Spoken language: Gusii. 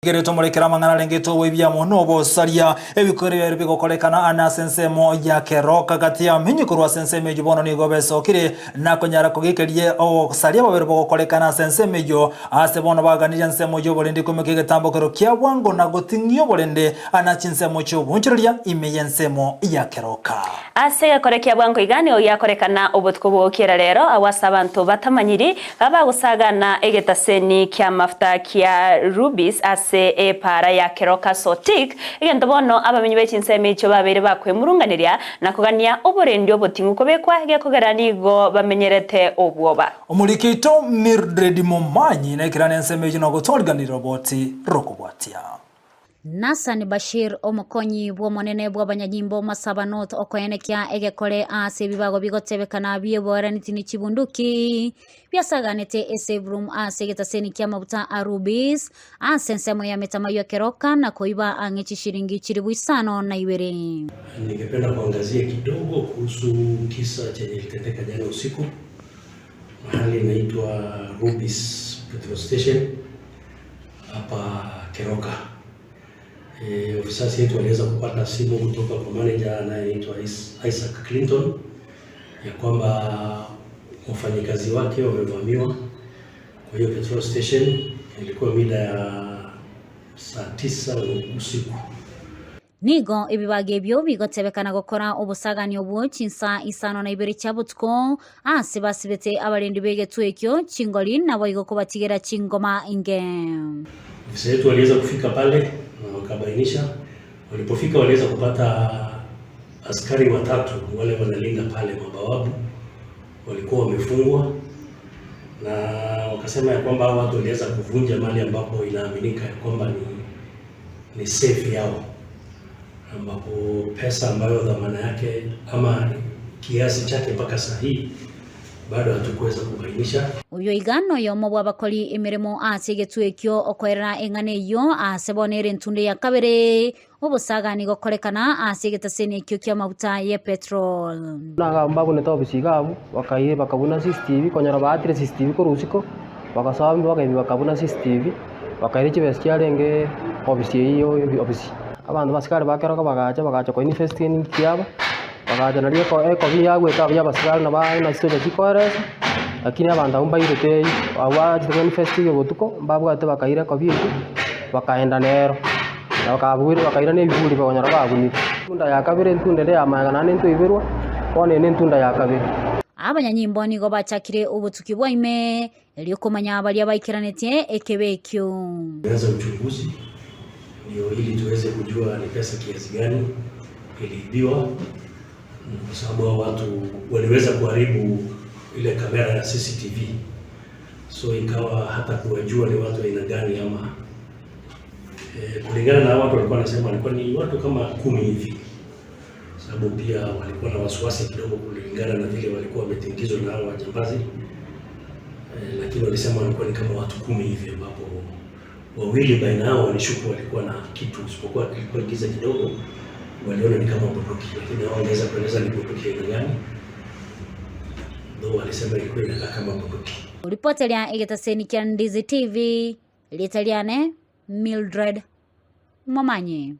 Ekero tomorekera amang'ana arenge toboibia amo nobosaria, ebikoro ebi bigokorekana ane ase ensemo ya keroka gati y'amenyo korwa ase ensemo eyio bono nigo besokire na konyara kogekeria obosaria bobere bogokorekana ase ensemo eyio. Ase bono baganirie ensemo y'oborende koimokia egetambokero kia bwango na goting'ia oborende ane ase chinsemo chi'obonchoreria ime y'ensemo ya keroka. Ase egekore kia bwango iga nigo giakorekana obotuko bogokiera rero, agwo ase abanto batamanyiri Abagosagana egetaseni ki'amafuta kia Rubis ase epaara ya Keroka Sotik, egento bono abamenyi be chinsemo echio babeire bakwemurunganeria na kogania oborendi oboting'u kobekwa gekogera nigo bamenyerete obwoba. Omoriki oito Mildred Momanyi naikerane ensemo eyio na gotwariganera roboti rokobwatia. Nassan Bashir, omokonyi bw'omonene bw'abanyanyimbo Masaba North okoenekia egekore ase ebibago bigotebekana bi'oboeraneti ne chibunduki biasaganete esave room ase egetaseni ki'amabuta a Rubis ase ensemo ya Metamaywa Keroka na koiba ang'e chishiringi chilibu isano na ibere. Ningependa kuangazia kidogo kuhusu kisa chenye ilitendeka jana usiku mahali inaitwa Rubis petrol station Hapa Keroka. E, ofisasi yetu waliweza kupata simu kutoka kwa manager anayeitwa Isaac Clinton ya kwamba wafanyikazi wake wamevamiwa kwa hiyo petrol station. Ilikuwa mida ya saa tisa usiku. Nigo ebibago ebio bigotebekana gokora obosagani obwo chinsa isano na ibere chia botuko, aase basibete abarendi b'egetuo ekio chingori, naboigo kobatigera chingoma inge. Ofisa yetu waliweza kufika pale na wakabainisha. Walipofika waliweza kupata askari watatu wale wanalinda pale mabawabu walikuwa wamefungwa, na wakasema ya kwamba hao watu waliweza kuvunja mahali ambapo inaaminika ya kwamba ni ni safe yao ambapo pesa ambayo dhamana yake ama kiasi chake mpaka saa hii bado hatukuweza kubainisha. Oyo iga noyomo bw'abakori emeremo ase egetuo ekio okoerera eng'ana eyio ase bono ere entunde ya kabere obosagani gokorekana ase egetaseni ekio ki'amaguta ye petrol. Buna mbabunete obisi iga abwo, bakaira bakabuna CCTV, konyora baatire CCTV korwa isiko, bagasoa bagaika bakabuna CCTV. Bakaira chibesa chiarenge obisi eyio obisi. Abanto b'abasikari ba keroka bagacha bagacha ko investigate ninki kiaba, bagacha nario eko ekobi yagwete abwo ya abasikari nabo na chisoja chikoeresa, lakini abanto abwo mbairete abwo bachete ko investigate botuko, mbabwate bakaira ekobi eyio, bakaenda nero, na bakabuire bakaira na ebiburi bakonyora babunire. Entunda ya kabere entunda ere ya magega naende ntoiberwa, bono eye nentunda ya kabere. Abanyanyimbo nigo bachakire obotuki bwa ime Erio komanya baria baikeranetie ekebe ekio. Tumeanza uchunguzi ndio ili tuweze kujua ni pesa kiasi gani iliibiwa, kwa sababu hao watu waliweza kuharibu ile kamera ya CCTV, so ikawa hata kuwajua ni watu aina gani ama e, kulingana na watu walikuwa wanasema walikuwa ni watu kama kumi hivi, sababu pia walikuwa na wasiwasi kidogo kulingana na vile walikuwa wametingizwa na hao wajambazi eh, lakini walisema walikuwa ni kama watu kumi hivi ambapo wawili baina yao walishuku walikuwa na kitu, isipokuwa kilikuwa giza kidogo, waliona ni kama bunduki, lakini hao wangeweza kueleza ni bunduki aina gani, though walisema ilikuwa inakaa kama bunduki. Ripoteria egetaseni kia Ndizi TV, rieta riane Mildred Momanyi.